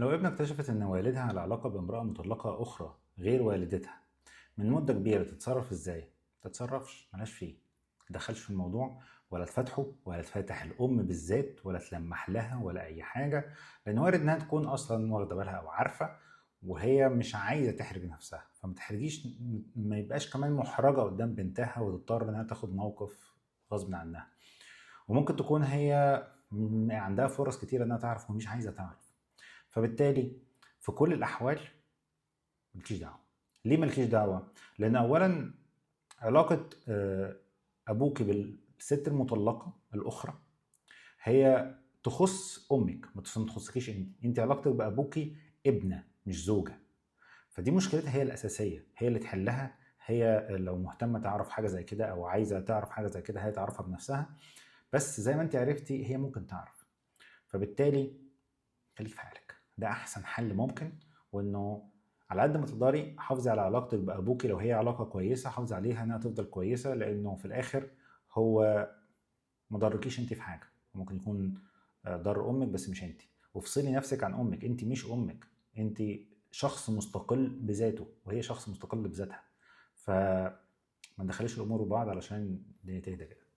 لو ابنة اكتشفت ان والدها على علاقة بامرأة مطلقة اخرى غير والدتها من مدة كبيرة، تتصرف ازاي؟ تتصرفش، ملهاش فيه، تدخلش في الموضوع ولا تفتحه ولا تفتح الام بالذات ولا تلمح لها ولا اي حاجة، لان وارد انها تكون اصلا واخدة بالها او عارفة وهي مش عايزة تحرج نفسها، فما تحرجيش، ما يبقاش كمان محرجة قدام بنتها وتضطر انها تاخد موقف غصب عنها. وممكن تكون هي عندها فرص كتيرة انها تعرف ومش عايزة تعرف، فبالتالي في كل الاحوال مالكيش دعوه. ليه مالكيش دعوه؟ لان اولا علاقة ابوكي بالست المطلقة الاخرى هي تخص امك، ما تخصكيش انت. انت علاقتك بابوكي ابنه مش زوجه، فدي مشكلتها هي الاساسية، هي اللي تحلها. هي لو مهتمة تعرف حاجة زي كده او عايزه تعرف حاجة زي كده هي تعرفها بنفسها، بس زي ما انت عرفتي هي ممكن تعرف، فبالتالي خليك في حالك، ده احسن حل ممكن. وانه على قد ما تقدري حافظي على علاقتك بابوكي، لو هي علاقة كويسة حافظي عليها انها تفضل كويسة، لانه في الاخر هو ما ضركيش انت في حاجة، ممكن يكون ضر امك بس مش انت. وافصلي نفسك عن امك، انت مش امك، انت شخص مستقل بذاته وهي شخص مستقل بذاتها، فما تدخليش الامور ببعض علشان الدنيا تهدى كده.